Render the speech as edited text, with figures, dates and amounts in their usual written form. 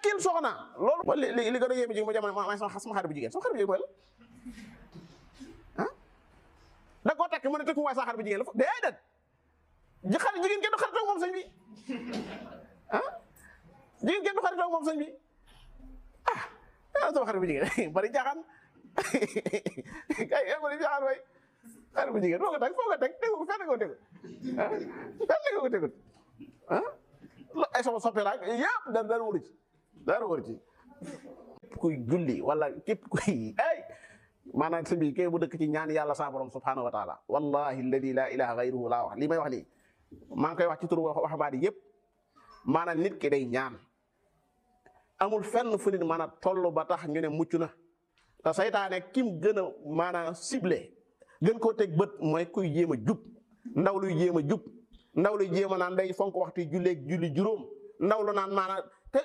takkil soxna loolu ba li gën a yéeme ji mu jamono ma sama xarit bu jigéen mooy la ah da koo takk mu ne tekku waaye sama xarit bu jigéen la fa déedéet xarit jigéen kenn du xaritoo moom sëñ bi ah jigéen kenn du xaritoo moom sëñ bi ah sama xarit bu jigéen bari jaaxaan kay bari jaaxaan waay xarit bu jigéen foo nga teg tegu ko fenn nga ko tegu ah fenn nga ko tegu ah ay sama soppe la yëpp dara wóor ci képp kuy julli wala képp kuy ay maanaam sëñ bi kay bu dëkk ci ñaan yàlla sa borom subhanahu wa taala wallahi alladi la ilaha gayruhu laa wax li may wax nii maa ngi koy wax ci turu waxambaane yëpp maanaam nit ki day ñaan amul fenn fu nit maanaam toll ba tax ñu ne mucc na te saytaane kim gën a maanaam ciblé gën koo teg bët mooy kuy jéem a jub ndaw luy jéem a jub ndaw luy jéem a naan day fonk waxtu julli juróom ndaw lu naan maanaam te